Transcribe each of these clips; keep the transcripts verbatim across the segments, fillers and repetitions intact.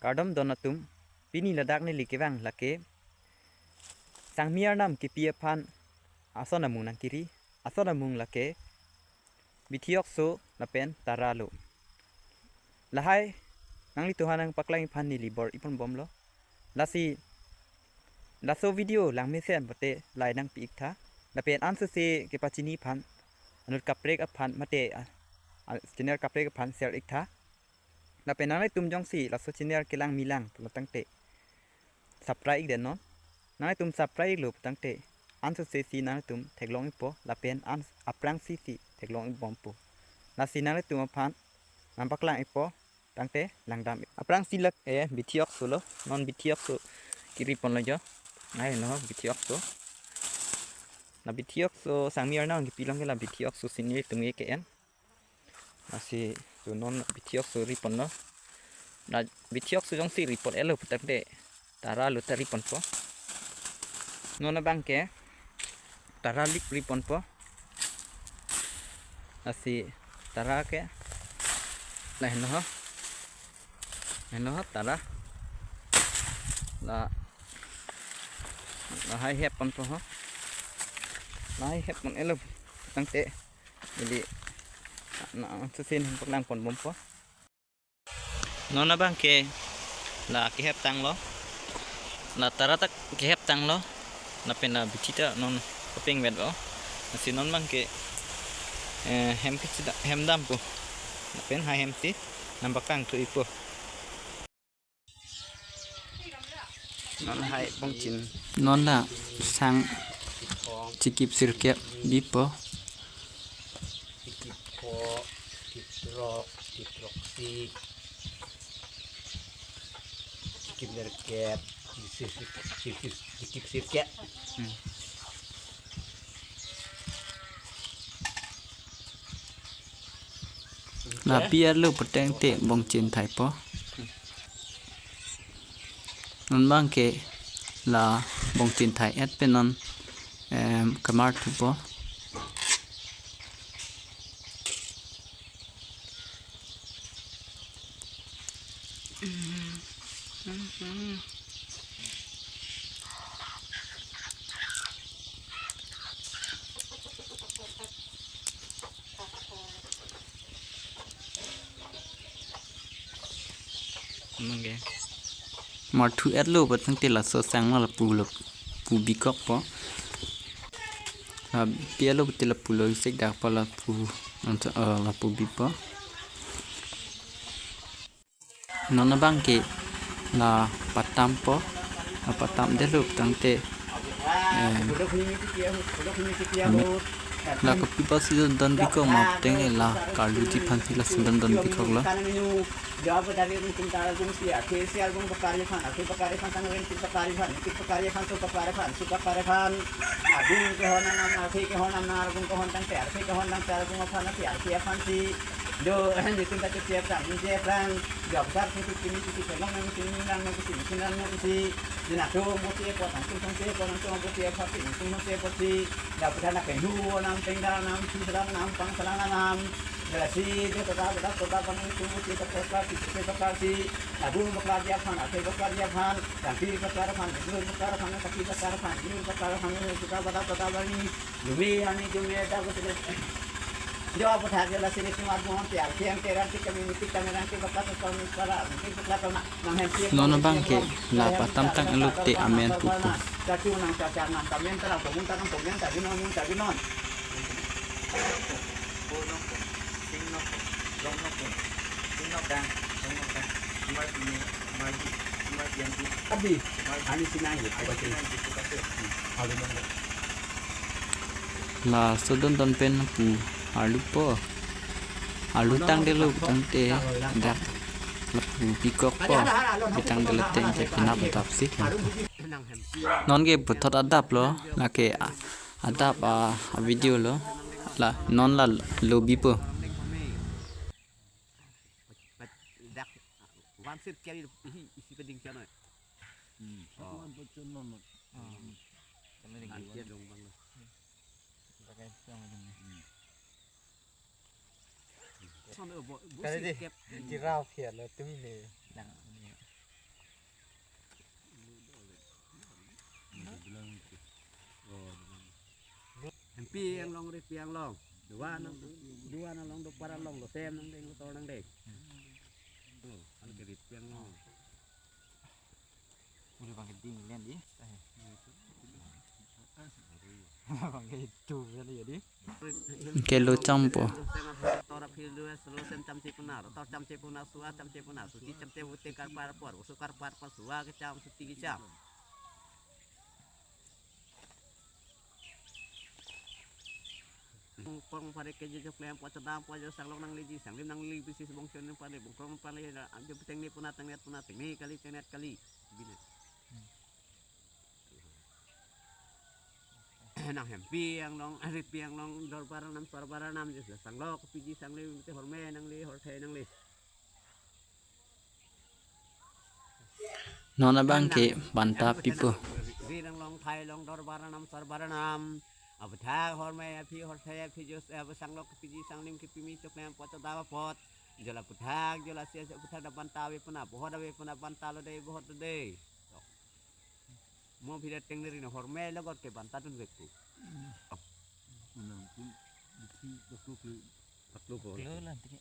Kardom don atum, pini ladak neli kevang lake Sangmi arnam kipi aphan ason amung nangkiri, ason amung lake Bithi Okso lapen Tara lo. Lahai nanglitum aphan nangpaklang aphan neli bor-i ponbomlo. Lasi laso video langmesen pute like nangpi-ik tha. Lapen ansose kepachini aphan, anut kaprek aphan mate, ah, ah, channel kaprek aphan share-ik tha. Lapen nanglitum jongsi laso channel kelang milang pulo tangte subscribe-ik den non. Nanglitum subscribe-iklo pu tangte ansose si nanglitum theklong-ikpo lapen an aphrangsi si theklong-ikbompo. Lasi nanglitum aphan nangpaklang-ikpo tangte langdam. Aphrangsi lake Bithi Okso lo, non Bithi Okso kiri ponlo jo. Lahai no Bithi Okso. La Bithi Okso Sangmi arnam kipi along ke la Bithi Okso si nelitum ke en. Lasi tu non Bithi Okso ri ponlo. La Bithi Okso jongsi ri pon-etlo pu tangte Tara lo ta ri ponpo. Non abang ke Tara lik ri ponpo. Lasi Tara ke lahai no ho. Lahai no ho Tara. La, lahai hep ponpo ho. Lahai hep pon-etlo tangte. Jadi na ansose nangpaklang ponbompo. Non abang ke la kehep tanglo. La Tara ta kehep tanglo. Lapen la Bithi ta non kapeng vetlo. Lasi non abang ke, eh, hem kechida-, hem dampo. Lapen lahai hem si nangpaklang thu-ikpo. Non lahai bongchin. Non la sang chikip sirkep bipo. Chikip pho, chikip throk, chikip throksi, chikip nerkep, chikip sir-, chikip, chikip sirkep. Hmm. La pi-etlo pu tangte bongchin thaipo. Non abang ke la bongchin thai-et pen non, em, kamarthupo. Marthu-etlo pu tangte laso sang ma lapu lo, pu bikokpo. La pi-etlo pute lapu lo isik dakpo lapu, eh, lapu bipo. Non abang ke la patampo, la patamdetlo tangte, eh, la kopi apotsi don bikok ma putangte la karluji aphansi lason don don bikoklo. Agung kehon anam, arphe kehon anam, agung kehon tangte arphe kehon tangte agung aphan, arphe aphansi. Do, nitum ta chepsi aphrang, ningje aphrang. Jok jar putu kimi putu kelong nang kimi nang nang pusi, kimi nang nang pusi. Dina tu mo si epot, nang tum si epot, nang tum mo si epot si, nang tum mo si epot si. Da puta na kenu nam tengda nam, si salang nam, pang salang nam. Da si, de kota, da kota, pang tum mo si epot si, si epot si. Agung bakla dia phan, ate bakla dia phan. Tangki bakla phan, dur bakla phan, taki bakla phan, dur bakla phan, suka bada kota bani. Jumi ani jumi ada ko sini. Jo apa tha jala sini cuma buang tiar tiang terang kita mimiti kami nanti bakal kami para nanti bakal kami nang hem siap. Non abang ke la patamtang eluk te amen pupo. Cacu nang cacar nang kami antara komun tanang komun tadi non mun tadi non. Abi, ani sinang gitu. Alu nang. Laso don don pen pu arlupo. Arlu tangdetlo tangte dak lapu bikokpo. Bitangdetlo tangte penap adapsi. Non ke puthot adaplo, lake a-, adap a, a video lo. La non la lo bipo. Dak one set carry hi isi pending channel. Hmm. Oh. Nanti dia dong bang. Hmm. Sono bo, bo. Kali si di, kep. Jirau kia lo tumi ne. Nang, ini. Pi anglong, rit pi anglong. Dua nang, dua nang long, dua para long, lo sem nangdeng, lo tor nangdeng. Lo, an ke rit pi anglong. Udah bang keding len di. Bang ke itu ya di. Ke lo champo. Tor aphi dua, lo sem chamche puna, tor chamche puna, sua chamche puna, suti chamche pute karpar por, usu karpar por, sua kecham, suti kecham. Bongkrong pare ke je jok lem po chadam po jo sanglok nangleji, sanglim nangleji, bisi bongchon pare, bongkrong pare, jo tengne puna, tengnet puna, tengne kali, tengnet kali. Bine. Nang hem pi anglong, rit pi anglong, dorbar anam, sorbar anam, je sanglok piji, sanglim te horme nangle, horthe nangle. Non abang ke banta pipo. Rit anglong, thai anglong, dorbar anam, sorbar anam. Aphuthak horme aphi, horthe aphi, jos, eh, sanglok piji, sanglim kepimi, chok lem po chadam apot. Jo la aphuthak, jo la sia aphuthak, da banta ave puna, bohot ave puna, banta lo dei, bohot lo dei. Mo bhirat teng neri na horme logot ke banta dun vek pu. Unang pun bisi baklu klu. Baklu ko. Klu lah tiki.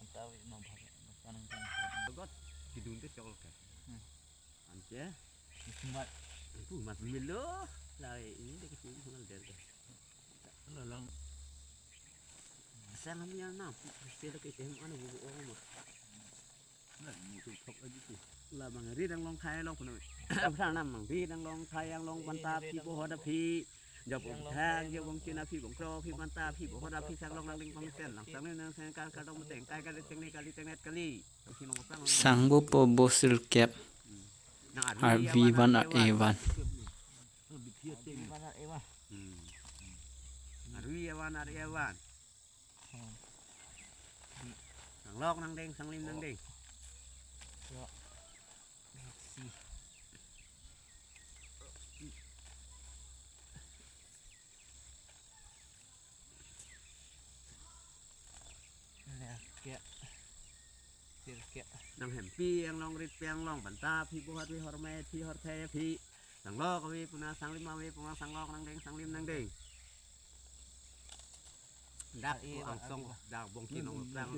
Antawi no bhag, no panang tang. Logot kidun te chokol ka. Hmm. Anche. Mat. Pu mat milo. Lai ini dek sini ngal der ka. Lalang. Sang kami yang nam, sila ke tem anu bubu orang mah. Nah, mutu thok lagi tu. La bang rit anglong, thai anglong puna. Aphrang nam bang rit anglong, thai anglong, banta aphi, bohot aphi. Jok aphuthak, jok bongchon aphi, bongkrong aphi, banta aphi, bohot aphi, sanglok nangdeng pangsen, lang sanglim nangsen, kar kardom teng, kai kali, tengne kali, tengnet kali. Sangbo po bosil kep. Nang arvi avan, arvi avan. Arvi avan, arvi avan. Hmm. Arvi avan, arvi avan. Hmm. Sanglok nangdeng, sanglim nangdeng. Ya. Merci. Nah, kayak. Sir, kayak. Nang hem pi anglong, rit pi anglong, banta aphi, bohot aphi, horme aphi, horthe aphi. Sanglok ave puna, sanglim ave puna, sanglok nangdeng, sanglim nangdeng. Dak angsong, dak bongki nong prang.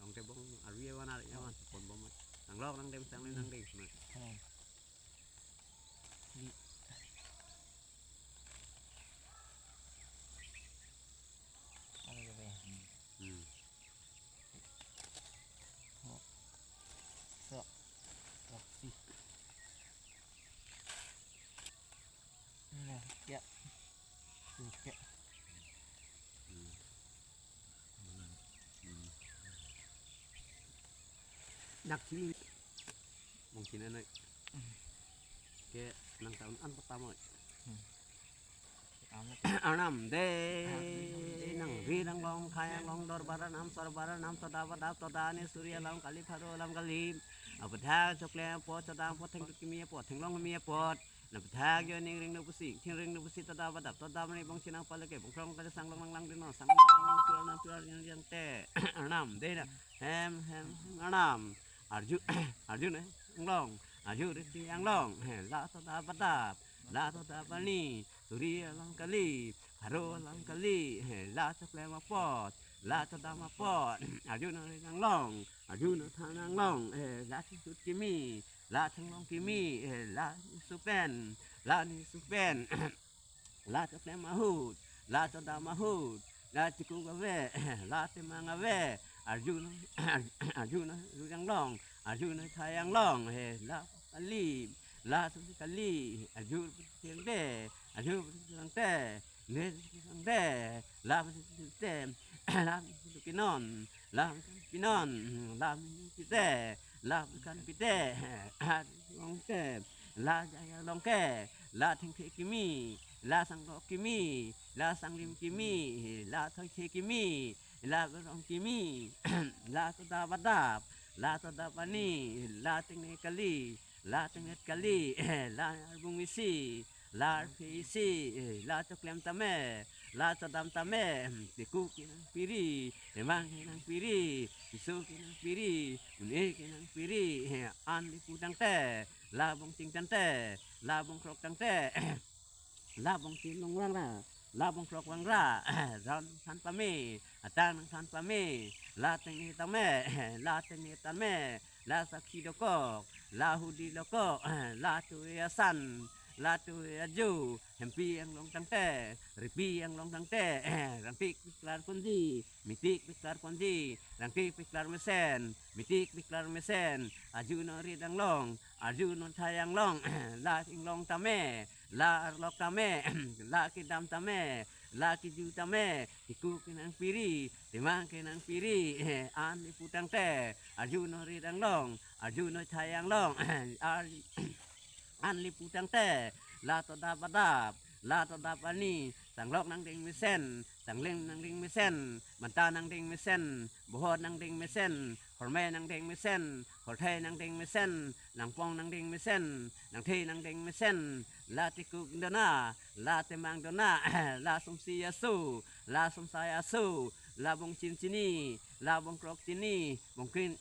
Nong te bong arvi avan, arvi avan, kon bom. Sanglok nangdeng, sanglim nangdeng. Hmm. So, oksi. Nah, ya. Oke. Dak sini. Mungkin anak. Ke nang tahun an pertama. Arnam de, nang rit anglong, thai anglong, dorbar anam, sorbar anam, toda badap, toda ani suri alam kali, pharo alam kali. Aphuthak chok lem apot, chadam apot, thengtut kimi apot, thenglong kimi apot. Aphuthak jo ningring no pusi, thingring no pusi, toda badap, toda mani bongchon nangpale ke, bongkrong kali, sanglok nanglang dino, sanglok nanglang tular, nang tular yang yang te. Arnam de na, hem, hem, hem, arnam. Arju, arju ne, anglong, arju rit pi anglong, he, la toda badap, la toda bani, suri alam kali, pharo alam kali, he, la chok lem apot, la chodam apot, arju nang rit anglong, arju nang than anglong, he, la thengtut kimi, la thenglong kimi, he, la supen, la ni supen. La chok lem ahut, la chodam ahut, la chikuk ave, la temang ave, arju nang, arju nang rit anglong, arju nang thai anglong, he, la kali, la suri kali, arju tengte, arju tengte, ne tengte, la tengte, la pinon, la pinon, la pite, la kan pite, arju longte, la jaya longke, la thengthe kimi, la sanglok kimi, la sanglim kimi, la thengthe kimi, la berong kimi, la toda badap, la toda bani, la tengne kali, la tengnet kali, la arbung isi, la arphe isi, eh, la choklem tame, la chodam tame, hmm, tiku kenangpiri, temang kenangpiri, piso kenangpiri, un-e kenangpiri, eh, an le pu tangte, la bongching tangte, la bongkrok tangte, la bongching long vangra, la bongkrok vangra, ran than pame, atang nangthan pame, la tengne tame, la tengne tame, la sakhi dokok, la hudi dokok, la tui asan, la tui aju, hempi anglong tangte, ripi anglong tangte, rangtik piklar ponji, mitik piklar ponji, rangtik piklar mesen, mitik piklar mesen, arjuno rit anglong, arjuno thai anglong, la inglong tame, la arlok tame, la kedam tame, la keju tame, tiku kenangpiri, temang kenangpiri, an le pu tangte, arjuno rit anglong, arjuno thai anglong, ar-, an le pu tangte, la todap adap, la todap ani, sanglok nangdeng mesen, sanglem nangdeng mesen, banta nangdeng mesen, bohor nangdeng mesen, horme nangdeng mesen, horthai nangdeng mesen, langpong nangdeng mesen, langthe nangdeng mesen, la tiku dona, la temang dona, la sumsi asu, la sumsai asu, la bongchin chini, la bongkrok chini, bongkrin,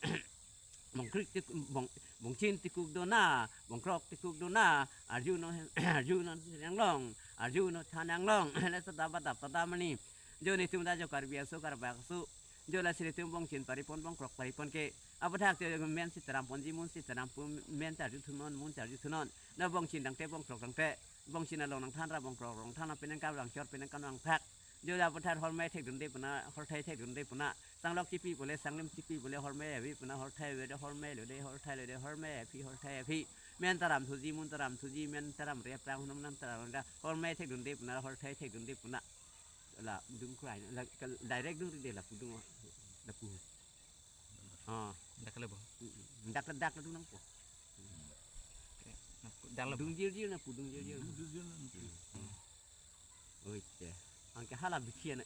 bongkrik tik-, bong, bongchin tiku dona, bongkrok tiku dona, arjuno, arjuno anglong, arjuno than anglong, la todap adap todap ani. Jo netum ta jo Karbi aso, Karbak aso, jo lasi netum bongchin pari pon, bongkrok pari pon ke. Aphuthak jo men si taram ponji, mun si taram pon, men charju thunon, mun charju thunon. La bongchin tangte, bongkrok tangte, bongchin along nangthan ra, bongkrok along than ra, penang kavang chor, penang kavang phak. Jo la aphuthak horme thekdunde puna, horthai thekdunde puna. Sanglok chipi pule, sanglem chipi pule, horme ave puna, horthai ave de, horme lo de, horthai lo de, horme aphi, horthai aphi. Men taram thuji, mun taram thuji, men taram rep rang, hunam nam taram da, horme thekdunde puna, horthai thekdunde puna. La dung krai, la, direct dung de, lapu dung, lapu. Ah. Dak le bo. Dak le, dak le dung nangpo. Dak le. Dung jir jir lapu, dung jir jir. Oi, te. Anke hala bithi ana.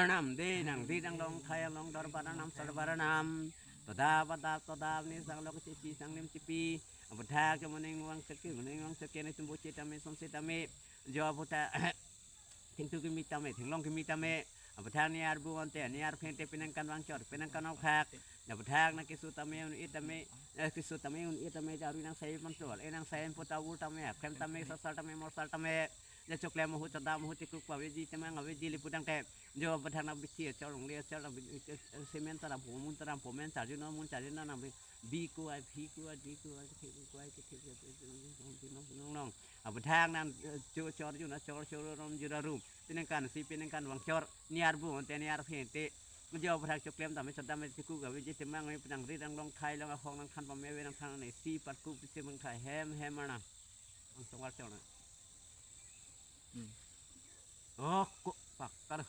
Nam de, nang de, nang long thai long dorbar nam, sorbar nam. Todap adap todap ani, sanglok chipi, sanglem chipi. Aphuthak jo moning vang seke, moning vang seke, netum boche tame, sonse tame. Jo aphuthak thengtu kimi tame, thenglong kimi tame. Aphuthak niar bu ante, niar phente, penang kavang chor, penang kavang phak. Aphuthak nang keso tame, un-e tame, eh, keso tame, un-e tame, jaru nang sai pon chol, e nang sai pon tavur tame, akrem tame, sasar tame, morsar tame. Ja choklem ahut, chodam ahut, tiku paveji, temang aveji le pu tangte. Jo aphuthak nang bithi chor, longle chor, nang bi-, semen taram po, mun taram po, men charjuno, mun charjuno, nang bi-, bi kuai, phi kuai, di kuai, kethe kuai, kethe kuai, nong nong nong. Aphuthak nang, eh, cho chor juna chor, chor rom juna rum. Penang kansi, penang kavang chor, niar bu ante, niar phente. Jo aphuthak choklem tame, chodam tame, tiku aveji, temang ave, penang rit anglong, thai long, ahong nangthan pame ave, nangthan ne si parku pise mangthai hem hem ana. Ang tongwar chor na. Hmm. Oh, kok pakar.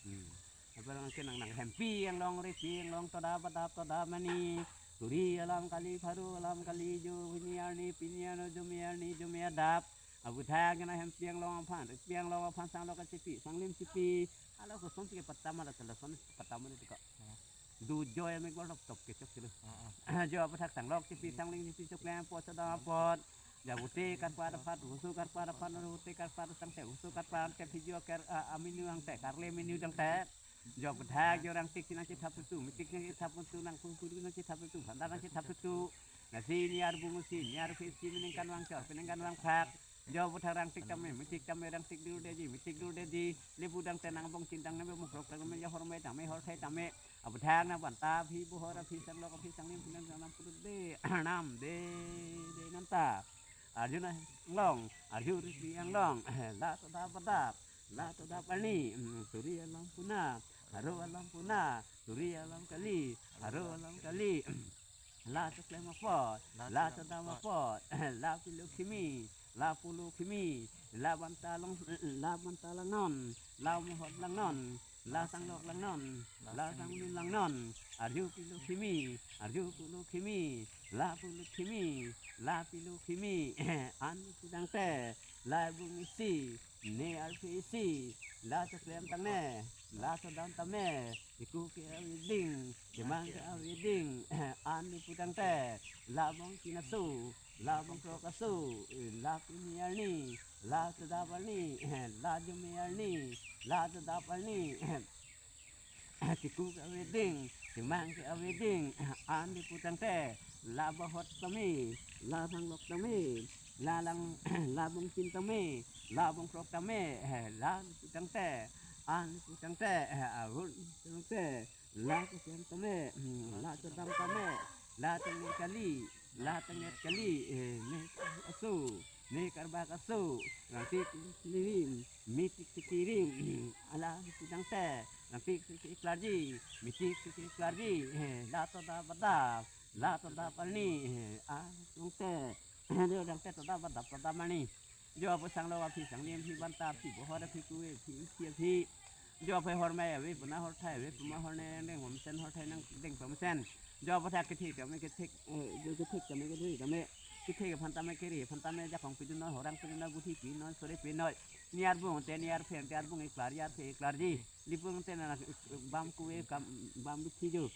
Hmm. Apa nang kenang nang hempi anglong, ripi anglong, todap adap todap ani. Turi alam kali, pharo alam kali, jo hini arni, pini arni, jo me arni, jo me adap. Aphuthak nang hempi anglong aphan, ripi anglong aphan, sanglok chipi, sanglem chipi. Hala koson si ke patta mara, tela son patta mara tika. Dujoi amek bol top top kechok silo. Ah, ah. Jo aphuthak sanglok chipi, sanglem chipi, choklem apot, chodam apot. Ja vote karpat apot, voso karpat apot, vote karpat tangte, voso karpat tangte, phi jo ker, ah, aminu tangte, karle minu tangte. Jo aphuthak jo rangtik nang chethap tu, mitik nang chethap tu, nang pungpung nang chethap tu, bhanda nang chethap tu. Lasi niar bu si, niar phisi, penang kavang chor, penang kavang phak. Jo aphuthak rangtik tame, mitik tame, rangtik dur deji, mitik dur deji. Le pu tangte nang bongchin tang nang, bongkrok tang nang, jo horme tame, horthai tame. Aphuthak nang banta aphi, bohor aphi, sanglok aphi, sanglem aphi, nang nang pudut de, nam de, de nanta. Arjuno anglong, arju ripi anglong, la todap adap, la todap ani, mm, turi alam puna, pharo alam puna, turi alam kali, pharo alam kali. La choklem apot, la chodam apot, la pilu khimi, la pulu khimi, la banta long, la banta langnon, la mohot langnon, la sanglok langnon, la sanglem langnon, arju pilu khimi, arju pulu khimi, la pulu khimi, la pilu khimi, an pu tangte, la bung isi, ne arphe isi, la choklem tangne, La todam tame, tiku ke aveding, timang ke aveding, an di putangte, la bong kinasu, la bong krok asu, la pini arni, la todap arni, la jumi arni, la todap arni, tiku ke aveding, timang ke aveding, an di putangte, la bahot tame, la thanglok tame, la lang, la bong chin tame, la bong krok tame, la putangte, an di putangte, arun tangte, la kesiam tame, la todam tame, la tangni kali, la tangni kali, ne asu, ne karbak asu, rangtik lirim, mitik tikirim, ala putangte, rangtik tiki klarji, mitik tiki klarji, la toda badap, la toda palni, a tangte, jo tangte toda badap toda mani. Jo aphi sanglok aphi sanglim aphi banta aphi bohor aphi kuwe aphi isi aphi. Jo aphi hormai ave puna horthai ave puma horne deng pamesen horthai nangdeng pamesen. Jo aphuthak kethek tame kethek, eh, jo kethek tame kethek tame. Kethek aphan tame keri aphan tame jakong pidun noi horang pidun noi guthi pidun noi sore pidun noi. Niar bung te niar pheng te arbung iklar yar phe iklarji. Lipung te na bam kuwe kam bam bithi jo.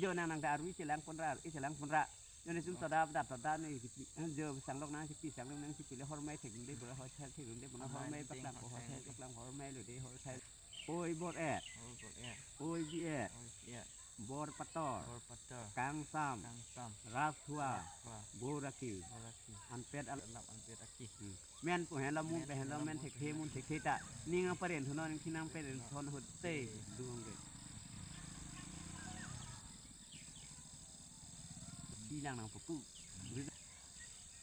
Jo nang nang ta arui chelang punra, arui chelang punra. Jo ne sum toda badap toda ne kipi, jo sanglok nang kipi, sanglok nang kipi le hormai thek de, bora horthai thek de, bora hormai paklang ko horthai, paklang hormai lo de horthai. Oi bor et. Oi bor et. Oi bi et. Oi bi et. Bor pator. Bor pator. Kangsam. Kangsam. Ras hua. Ras hua. Bor aki. Bor aki. Anpet al- Alam anpet aki. Hmm. Men pu henlo mun pu henlo men thekthe mun thekthe ta. Ning aparen thunon ning thinang paren thon hote. Dung ke. Di nang nang pupu.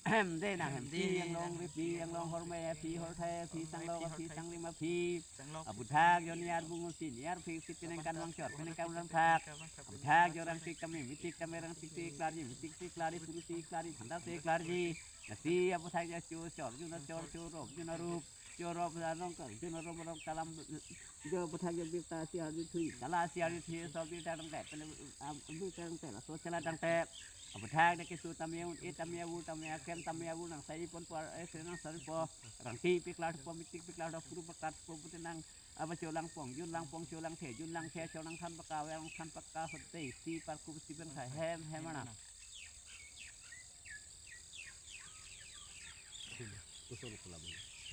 Hem de nang hem. Di yang long ri di yang long hormai aphi horthai aphi sanglok aphi sanglim aphi. Sanglok. Aphuthak jo niar bung si niar phi si penang kan wang chor penang kan wang thak. Aphuthak jo rangtik tame mitik tame rangtik si klarji mitik si klarji puru si klarji thanda si klarji. Nasi aphuthak jo chu chor jun chor chu rop jun rup. Chor rop arong kar jun rop rop kalam jo aphuthak jo birta si arju thui kala si arju thui so birta tangte pele, ah, birta tangte laso chala tangte. Aphuthak ne kesu tame un-e tame agur tame akrem tame agur nang sai pon por, eh, se nang sari po. Rangtik pi klar po mitik pi klar po puru pakat po pute nang. Apa cho langpong jun langpong cho langthe jun langthe cho langthan paka weng langthan paka hote si parkup si pen khai hem hem ana. Kusur kulam.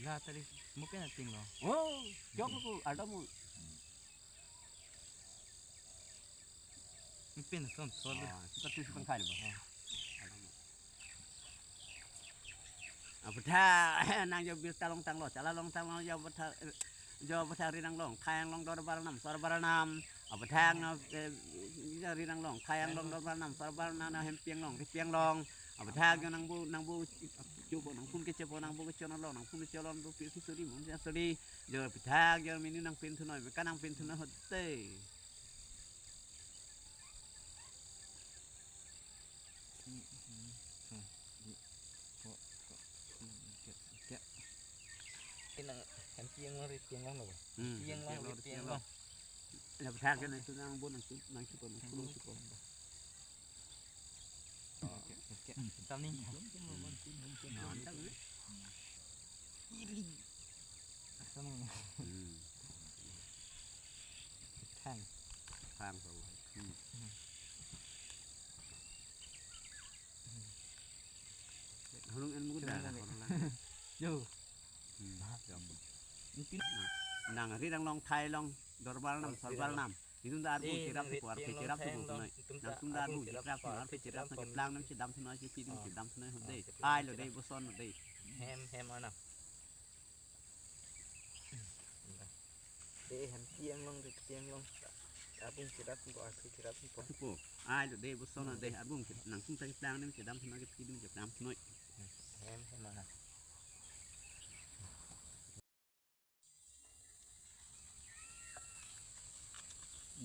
La tadi mungkin ating lo. Oh, jok ku ada mu. Mungkin som sol. Ah, kita tu si pengkai ba. Ah. Aphuthak nang jo birta long tanglo, chala long tanglo jo aphuthak, jo aphuthak ri nang long, thai nang long dorbar nam, sorbar nam. Aphuthak nang, eh, jo ri nang long, thai nang long dorbar nam, sorbar nam, na hempi nang long, ripi nang long. Aphuthak jo nang bu, nang bu, chupo nang phun kechepo nang bu kecho nang long, nang phun kecho long bu pi suri mun suri. Jo aphuthak jo mini nang pin thunoi, ka nang pin thunoi hote. Ina hempi nang long ripi nang long lo. Hmm, hempi nang long ripi nang long. Ya, aphuthak kan itu nang bu nang chup nang chup nang chup nang chup. Oke, oke. Tam ni. Mantap ni. Asam ni. Hmm. Thang. Thang so. Hmm. Hulung en muda. Hulung en. Hulung lang. Jo. Hmm, jo. Mungkin. Nang ri nang long thai long dorbar nam sorbar nam. Itum ta arbung cherap si kuar pe cherap si kuar noi. Nang tum ta arbung cherap si kuar pe cherap si keplang nam si dam si noi si pi dam si dam si noi hode. Ai lo dei boson lo dei. Hem hem ana. Dei hem tiang long dei tiang long. Arbung cherap si kuar pe cherap si kuar. Ai lo dei boson lo dei arbung nang tum ta keplang nam si dam si noi si pi dam si dam si noi. Hem hem ana.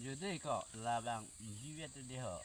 Jodei ko labang jiwet de ho.